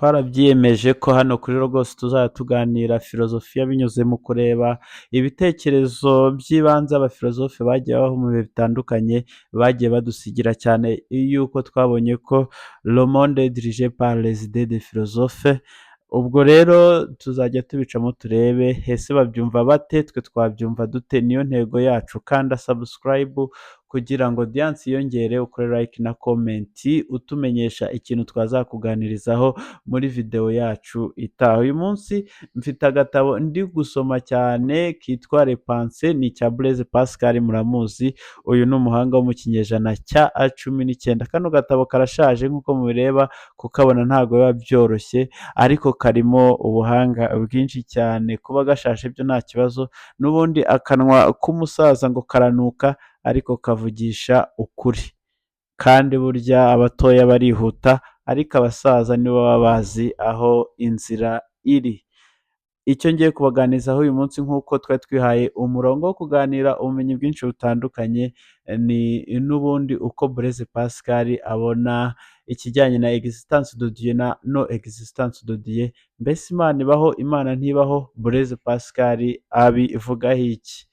Twarabyiyemeje ko hano kuri Logos tuzajya tuganira filozofiya binyuze mu kureba ibitekerezo by'ibanze abafilozofe bagiye babaho mu bihe bitandukanye bagiye badusigira, cyane yuko twabonye ko le monde est dirigé par les idées des philosophes. Ubwo rero tuzajya tubicamo turebe ese babyumva bate, twe twabyumva dute? Niyo ntego yacu. Kanda subscribe kugira ngo audience yiyongere, ukore like na comment utumenyesha ikintu twazakuganirizaho muri video yacu itaha. Uyu munsi mfite agatabo ndi gusoma cyane kitwa Les Pensées, ni icya Blaise Pascal, muramuzi, uyu ni umuhanga wo mu kinyejana cya 19. Kano gatabo karashaje nk'uko mubireba, kukabona ntabwo biba byoroshye, ariko karimo ubuhanga bwinshi cyane. Kuba gashaje byo nta kibazo, n'ubundi akanwa k'umusaza ngo karanuka ariko kavugisha ukuri, kandi burya abatoya barihuta ariko abasaza nibo baba bazi aho inzira iri. Icyo ngiye kubaganirizaho uyu munsi, nk'uko twari twihaye umurongo wo kuganira ubumenyi bwinshi butandukanye, ni n'ubundi uko Blaise Pascal abona ikijyanye na existence de Dieu na non existence de Dieu. Mbese Imana ibaho, Imana ntibaho? Blaise Pascal abivugaho iki?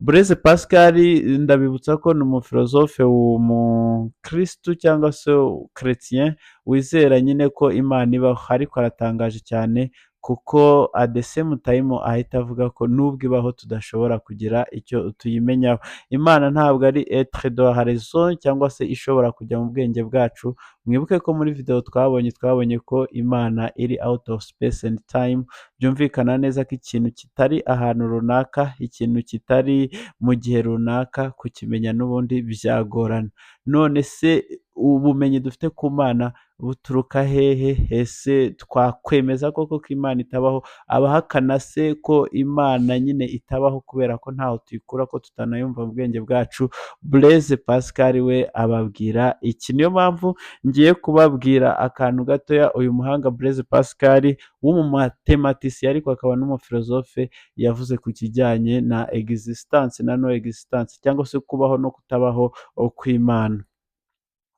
Blaise Pascal, ndabibutsa ko ni umufilozofe w'umukristu cyangwa se chrétien, wizera nyine ko Imana ibaho, ariko aratangaje cyane kuko at the same time ahita avuga ko nubwo ibaho tudashobora kugira icyo tuyimenyaho. Imana ntabwo ari être de la raison cyangwa se ishobora kujya mu bwenge bwacu. Mwibuke ko muri video twabonye ko Imana iri out of space and time. Byumvikana neza ko ikintu kitari ahantu runaka, ikintu kitari mu gihe runaka, kukimenya n'ubundi byagorana. None se ubumenyi dufite ku Mana buturuka hehe? Ese twakwemeza koko ko Imana itabaho? Abahakana se ko Imana nyine itabaho kubera ko ntaho tuyikura, ko tutanayumva mu bwenge bwacu, Blaise Pascal we ababwira iki? Niyo mpamvu ngiye kubabwira akantu gatoya uyu muhanga Blaise Pascal w'umumatematisiye ariko akaba n'umufilozofe yavuze ku kijyanye na existence na non existence, cyangwa se kubaho no kutabaho kw'Imana.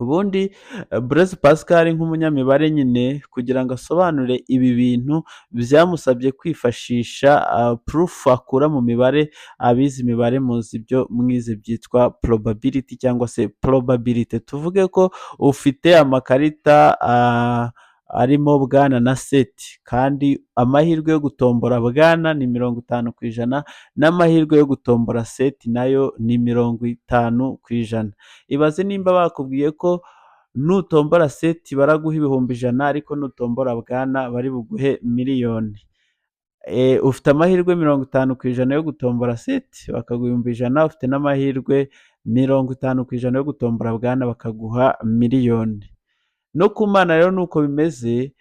Ubundi Blaise Pascal nk'umunyamibare nyine, kugira ngo asobanure ibi bintu byamusabye kwifashisha proof akura mu mibare. Abize imibare muzi ibyo mwize byitwa probability cyangwa se probabilité. Tuvuge ko ufite amakarita arimo bwana na sept, kandi amahirwe yo gutombora bwana ni 50%, n'amahirwe yo gutombora sept nayo ni 50%. Ibaze nimba bakubwiye ko nutombora sept baraguha 100,000, ariko nutombora bwana bari buguhe miliyoni. Ufite amahirwe 50% yo gutombora sept bakaguha 100,000, ufite n'amahirwe 50% yo gutombora bwana bakaguha miliyoni. No ku Mana rero ni uko bimeze.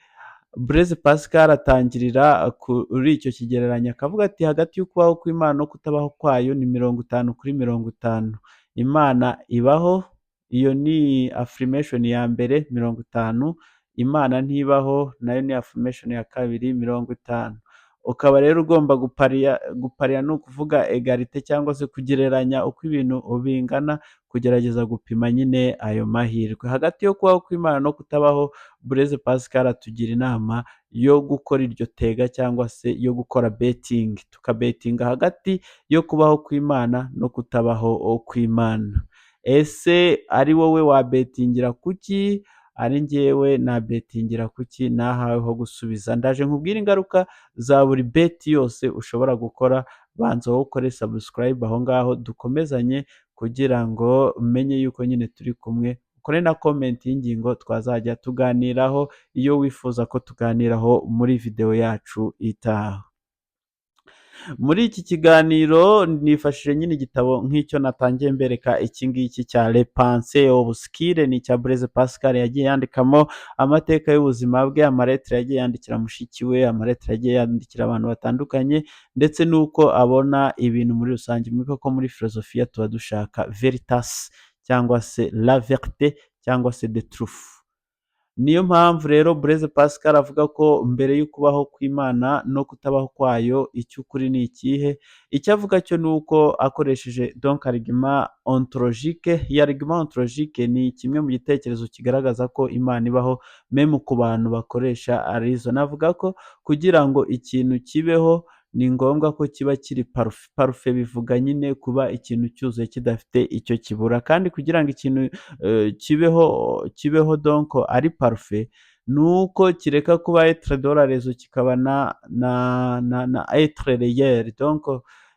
Blaise Pascal atangirira kuri icyo kigereranyo, akavuga ati hagati y'ukubaho kw'Imana no kutabaho kwayo ni 50 kuri 50. Imana ibaho, iyo ni affirmation ya mbere, 50. Imana ntibaho, nayo ni affirmation ya kabiri, 50. Ukaba rero ugomba gupariya. Gupariya ni ukuvuga égalité cyangwa se kugereranya uko ibintu bingana, kugerageza gupima nyine ayo mahirwe hagati yo kubaho kw'Imana no kutabaho. Blaise Pascal atugira inama yo gukora iryo tega cyangwa se yo gukora betting, tukabetinga hagati yo kubaho kw'Imana no kutabaho kw'Imana. Ese ari wowe wabetingira kuki? Ari njyewe nabetingira kuki? Nahawe ho gusubiza. Ndaje nkubwire ingaruka za buri bet yose ushobora gukora. Banza wowe ukore subscribe aho ngaho dukomezanye, kugira ngo umenye yuko nyine turi kumwe. Ukore na comment y'ingingo twazajya tuganiraho, iyo wifuza ko tuganiraho muri videwo yacu itaha. Muri iki kiganiro nifashishije nyine igitabo nk'icyo natangiye mbereka, iki ngiki cya Les Pensées obscures, ni icya Blaise Pascal. Yagiye yandikamo amateka y'ubuzima bwe, amaletire yagiye yandikira mushiki we, amaletire yagiye yandikira abantu batandukanye, ndetse n'uko abona ibintu muri rusange. Mwibuke ko muri filozofiya tuba dushaka veritas cyangwa se la vérité cyangwa se the truth. Niyo mpamvu rero Blaise Pascal avuga ko mbere y'ukubaho kw'Imana no kutabaho kwayo, icy'ukuri ni ikihe? Icyo avuga cyo ni uko akoresheje donc argument ontologique. Iyi argument ontologique ni kimwe mu gitekerezo kigaragaza ko Imana ibaho, même ku bantu bakoresha raison. Avuga ko kugira ngo ikintu kibeho ni ngombwa ko kiba kiri parfait. Parfait bivuga nyine kuba ikintu cyuzuye, kidafite icyo kibura. Kandi kugira ngo ikintu kibeho donc ari parfait, ni uko kireka kuba être de la raison, kikaba na être réel. Donc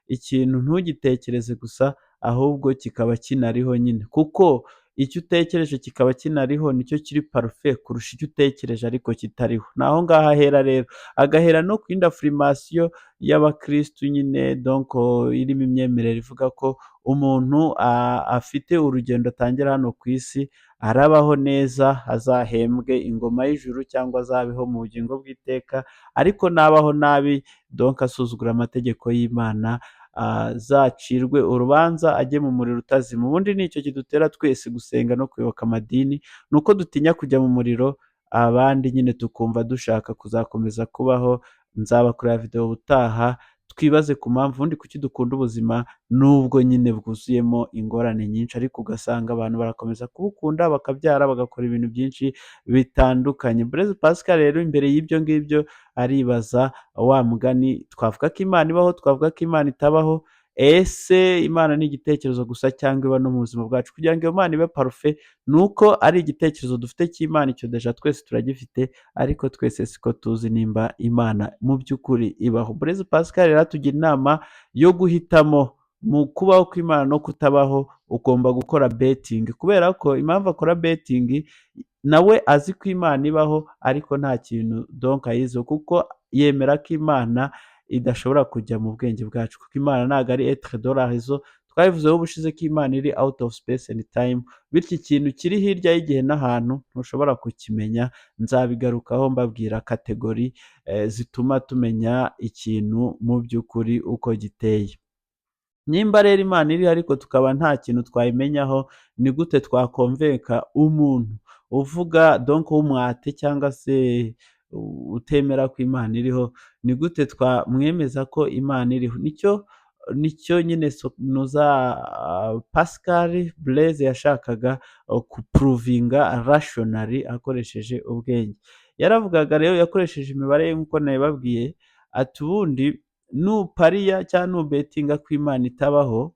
ikintu ntugitekereze gusa, ahubwo kikaba kinariho nyine, kuko icyo utekereje kikaba kinariho nicyo kiri parfait kurusha icyo utekereje ariko kitariho. Ni aho ngaho ahera rero, agahera no ku yindi affirmation y'abakirisitu nyine, donc irimo imyemerere ivuga ko umuntu afite urugendo atangira hano ku isi, arabaho neza azahembwe ingoma y'ijuru cyangwa azabeho mu bugingo bw'iteka, ariko nabaho nabi, donc asuzugura amategeko y'Imana, azacirwe urubanza ajye mu muriro utazima. Ubundi ni icyo kidutera twese gusenga no kuyoboka amadini, ni uko dutinya kujya mu muriro, abandi nyine tukumva dushaka kuzakomeza kubaho. Nzabakorera video ubutaha, twibaze ku mpamvu ubundi kuki dukunda ubuzima nubwo nyine bwuzuyemo ingorane nyinshi, ariko ugasanga abantu barakomeza kubukunda, bakabyara, bagakora ibintu byinshi bitandukanye. Blaise Pascal rero imbere y'ibyo ngibyo aribaza wa mugani: twavuga ko Imana ibaho, twavuga ko Imana itabaho? Ese Imana ni igitekerezo gusa cyangwa iba no mu buzima bwacu? Kugira ngo iyo Mana ibe parfait ni uko ari igitekerezo dufite cy'Imana, icyo déjà twese turagifite, ariko twese siko tuzi nimba Imana mu by'ukuri ibaho. Blaise Pascal rero atugira inama yo guhitamo mu kubaho kw'Imana no kutabaho. Ugomba gukora betting, kubera ko impamvu akora betting, nawe azi ko Imana ibaho, ariko nta kintu donc ayiziho, kuko yemera ko Imana idashobora kujya mu bwenge bwacu, kuko Imana ntabwo ari être de la raison. Twabivuzeho ubushize ko Imana iri out of space and time, bityo ikintu kiri hirya y'igihe n'ahantu ntushobora kukimenya. Nzabigarukaho mbabwira catégories zituma tumenya ikintu mu by'ukuri uko giteye. Nimba rero Imana iriho ariko tukaba nta kintu twayimenyaho, ni gute twaconvainca umuntu uvuga donc w'umu athée cyangwa se utemera ko Imana iriho? Ni gute twamwemeza ko Imana iriho? Nicyo nyine nuza Pascal Blaise yashakaga kuprovinga rationally, akoresheje ubwenge. Yaravugaga rero, yakoresheje imibare ye nk'uko nabibabwiye, ati ubundi nupariya cyangwa nubettinga ko Imana itabaho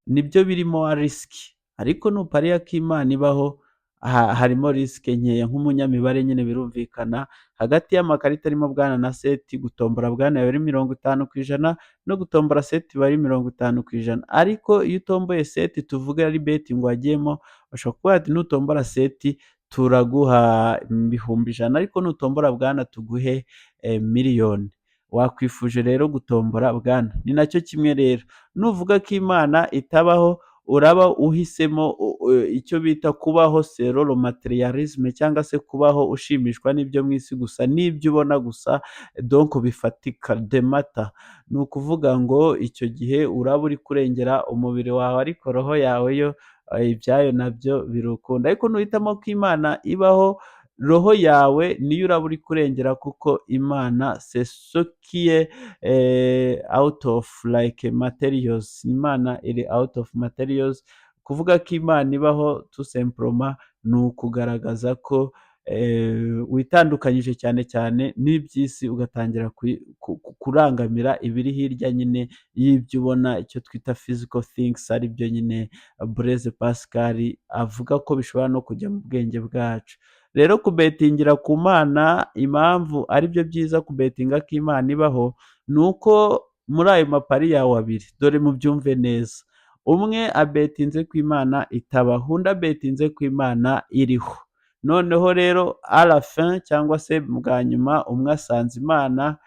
nibyo birimo risque, ariko nupariya ko Imana ibaho harimo risque nkeya. Nk'umunyamibare nyine birumvikana, hagati y'amakarita arimo bwana na sept, gutombora bwana biba ari 50% no gutombora sept biba ari 50%. Ariko iyo utomboye sept, tuvuge ari betting wagiyemo, bashobora kuvuga ati nutombora sept turaguha 100,000, ariko nutombora bwana tuguhe miliyoni. Wakwifuje rero gutombora bwana. Ni nacyo kimwe rero, nuvuga ko Imana itabaho uraba uhisemo icyo bita kubaho selon le matérialisme, cyangwa se kubaho ushimishwa n'ibyo mu isi gusa, n'ibyo ubona gusa, donc bifatika, de matter. Ni ukuvuga ngo icyo gihe uraba uri kurengera umubiri wawe, ariko roho yawe yo ibyayo nabyo birukunda. Ariko nuhitamo ko Imana ibaho, roho yawe niyo uraba uri kurengera, kuko Imana c'est ce qui est out of like materials. Imana iri out of materials. Kuvuga ko Imana ibaho tout simplement ni ukugaragaza ko witandukanyije cyane cyane n'iby'isi, ugatangira kurangamira ibiri hirya nyine y'ibyo ubona, icyo twita physical things, ari byo nyine Blaise Pascal avuga ko bishobora no kujya mu bwenge bwacu. Rero kubettingira ku Mana, impamvu ari byo byiza kubettinga ko Imana ibaho, ni uko muri ayo mapari yawe abiri, dore mubyumve neza, umwe abettinze ko Imana itabaho, undi abettinze ko Imana iriho. Noneho rero à la fin cyangwa se bwa nyuma, umwe asanze Imana,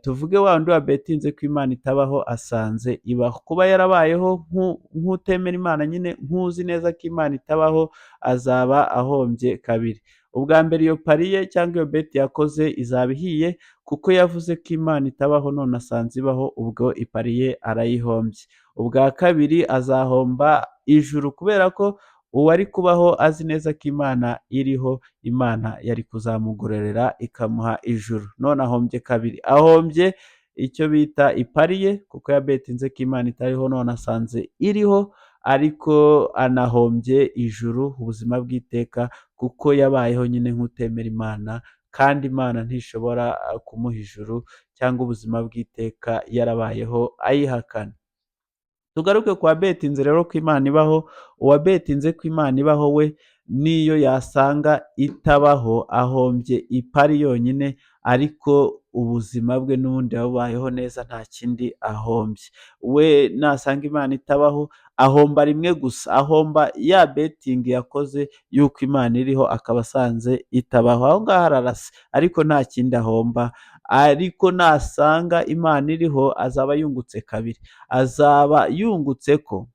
tuvuge wa wundi wabettinze ko Imana itabaho asanze ibaho. Kuba yarabayeho nk'utemera Imana nyine, nk'uzi neza ko Imana itabaho, azaba ahombye kabiri. Ubwa mbere, iyo pari ye cyangwa iyo bet yakoze izaba ihiye, kuko yavuze ko Imana itabaho none asanze ibaho, ubwo ipari ye arayihombye. Ubwa kabiri, azahomba ijuru kubera ko Uwari kubaho azi neza ko Imana iriho, Imana yari kuzamugororera ikamuha ijuru. None ahombye kabiri, ahombye icyo bita ipari ye, kuko yabetinze ko Imana itariho, none asanze iriho, ariko anahombye ijuru, ubuzima bw'iteka, kuko yabayeho nyine nk'utemera Imana, kandi Imana ntishobora kumuha ijuru cyangwa ubuzima bw'iteka yarabayeho ayihakana. Tugaruke ku wabetinze rero ko Imana ibaho. Uwabetinze ko Imana ibaho we, n'iyo yasanga itabaho, ahombye ipari yonyine, ariko ubuzima bwe n'ubundi yabubayeho neza, nta kindi ahombye. We nasanga Imana itabaho, ahomba rimwe gusa, ahomba ya betting yakoze y'uko Imana iriho, akaba asanze itabaho. Aho ngaho ararase, ariko nta kindi ahomba. Ariko nasanga Imana iriho, azaba yungutse kabiri. Azaba yungutse ko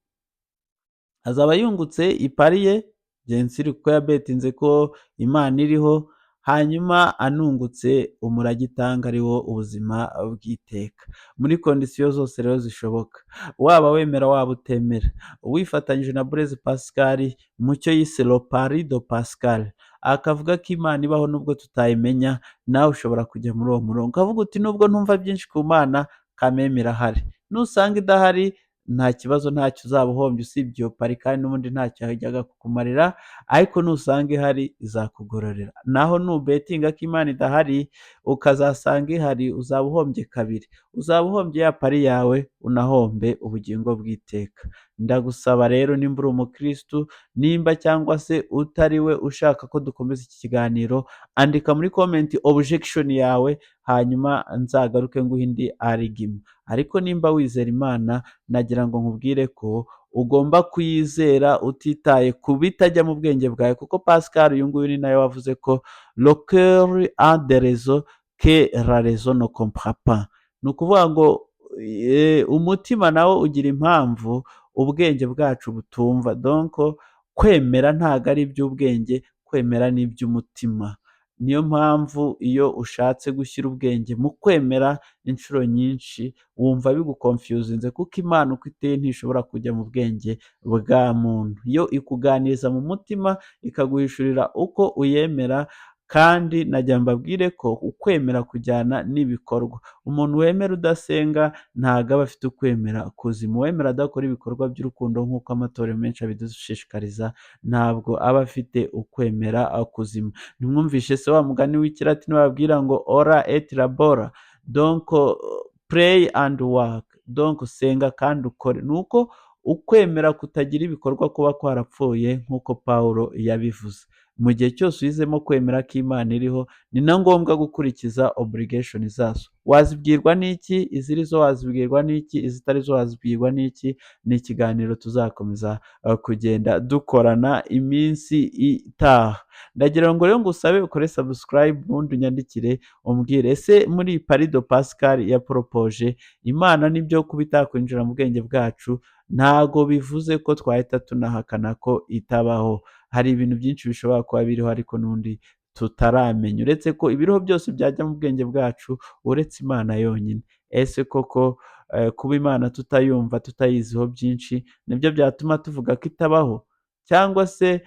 azaba yungutse ipari ye, bien sûr, kuko yabetinze ko Imana iriho, hanyuma anungutse umurage itanga, ari wo ubuzima bw'iteka. Muri conditions zose rero zishoboka, waba wemera, waba utemera, wifatanyije na Blaise Pascal mu cyo yise le pari de Pascal, akavuga ko Imana ibaho nubwo tutayimenya, nawe ushobora kujya muri uwo murongo ukavuga uti: "Nubwo ntumva byinshi ku Mana, kameme irahari." Nusanga idahari, nta kibazo, ntacyo uzaba uhombye usibye iyo pari, kandi n'ubundi ntacyo yajyaga kukumarira. Ariko nusanga ihari, izakugororera. Naho nubetinga ko Imana idahari, ukazasanga ihari, uzaba uhombye kabiri: uzaba uhombye ya pari yawe, unahombe ubugingo bw'iteka. Ndagusaba rero, nimba uri umukirisitu, nimba cyangwa se utari we ushaka ko dukomeza iki kiganiro, andika muri comment objection yawe, hanyuma nzagaruke nguhe indi argument. Ariko nimba wizera Imana, nagira ngo nkubwire ko ugomba kuyizera utitaye ku bitajya mu bwenge bwawe, kuko Pascal uyu nguyu ni nawe wavuze ko le cœur a des raisons que la raison ne comprend pas. Ni ukuvuga ngo umutima nawo ugira impamvu ubwenge bwacu butumva. Donc kwemera ntabwo ari iby'ubwenge, kwemera ni iby'umutima. Niyo mpamvu iyo ushatse gushyira ubwenge mu kwemera, inshuro nyinshi wumva bigukonfuzinze, kuko Imana uko iteye ntishobora kujya mu bwenge bwa muntu. Yo ikuganiriza mu mutima, ikaguhishurira uko uyemera. Kandi nagira mbabwire ko ukwemera kujyana n'ibikorwa. Umuntu wemera udasenga ntabwo aba afite ukwemera kuzima. Uwemera adakora ibikorwa by'urukundo nk'uko amatorero menshi abidushishikariza, ntabwo aba afite ukwemera kuzima. Ntimwumvishe se wa mugani w'Ikilatini bababwira ngo "Ora et labora", donc pray and work, donc senga kandi ukore? Ni uko ukwemera kutagira ibikorwa kuba kwarapfuye, nk'uko Pawulo yabivuze. Mu gihe cyose uhisemo kwemera ko Imana iriho, ni na ngombwa gukurikiza obligation zazo. Wazibwirwa n'iki iziri zo? Wazibwirwa n'iki izitari zo? Wazibwirwa n'iki? Ni ikiganiro tuzakomeza kugenda dukorana iminsi itaha. Ndagira ngo rero ngusabe ukore subscribe, ubundi unyandikire umbwire: ese muri pari de Pascal ya poropoje Imana, nibyo, kuba itakwinjira mu bwenge bwacu ntago bivuze ko twahita tunahakana ko itabaho. Hari ibintu byinshi bishobora kuba biriho ariko n'ubundi tutaramenya, uretse ko ibiriho byose byajya mu bwenge bwacu uretse Imana yonyine. Ese koko kuba Imana tutayumva, tutayiziho byinshi, nibyo byatuma tuvuga ko itabaho, cyangwa se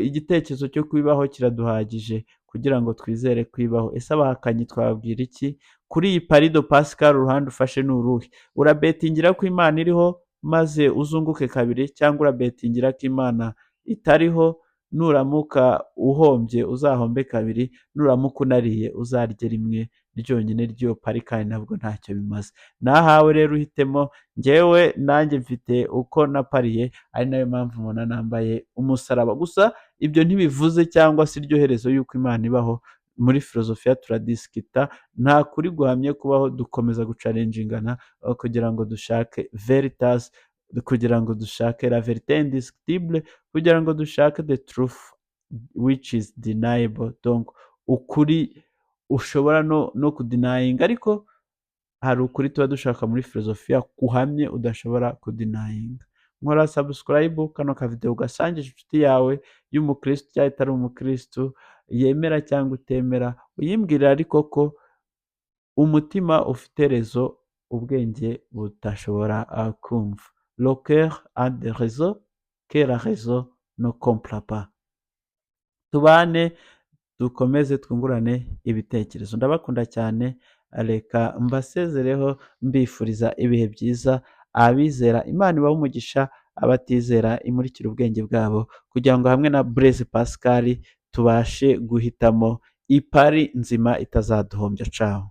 igitekerezo cyo kubibaho kiraduhagije kugira ngo twizere ko ibaho? Ese abahakanyi twababwira iki kuri iyi pari de Pascal? Uruhande ufashe ni uruhe? Urabetingira ko Imana iriho maze uzunguke kabiri, cyangwa urabetingira ko Imana itariho, nuramuka uhombye uzahombe kabiri, nuramuka unariye uzarye rimwe ryonyine ry'iyo pari, kandi nabwo ntacyo bimaze? Nahawe rero uhitemo. Njyewe nanjye mfite uko napariye, ari nayo mpamvu mubona nambaye umusaraba. Gusa ibyo ntibivuze cyangwa se iryo herezo y'uko Imana ibaho. Muri filozofiya turadisikita, nta kuri guhamye kubaho. Dukomeza guchallenjingana kugira ngo dushake veritas, kugira ngo dushake la vérité indiscutable, kugira ngo dushake the truth which is deniable, donc ukuri ushobora no kudenyinga. Ariko hari ukuri tuba dushaka muri filozofiya kuhamye udashobora kudenyinga. Nkora subscribe, kano kavideo ugasangije inshuti yawe y'umukristu cyangwa itari umukristu, yemera cyangwa utemera, uyimbwirira ariko ko umutima ufite raison ubwenge budashobora kumva. Le cœur a des raisons que la raison ne comprend pas. ne comprends pas. Tubane, dukomeze twungurane ibitekerezo. Ndabakunda cyane, reka mbasezereho mbifuriza ibihe byiza. Abizera, Imana ibahe umugisha, abatizera, imurikire ubwenge bwabo kugira ngo hamwe na Blaise Pascal tubashe guhitamo ipari nzima itazaduhombya. Caho.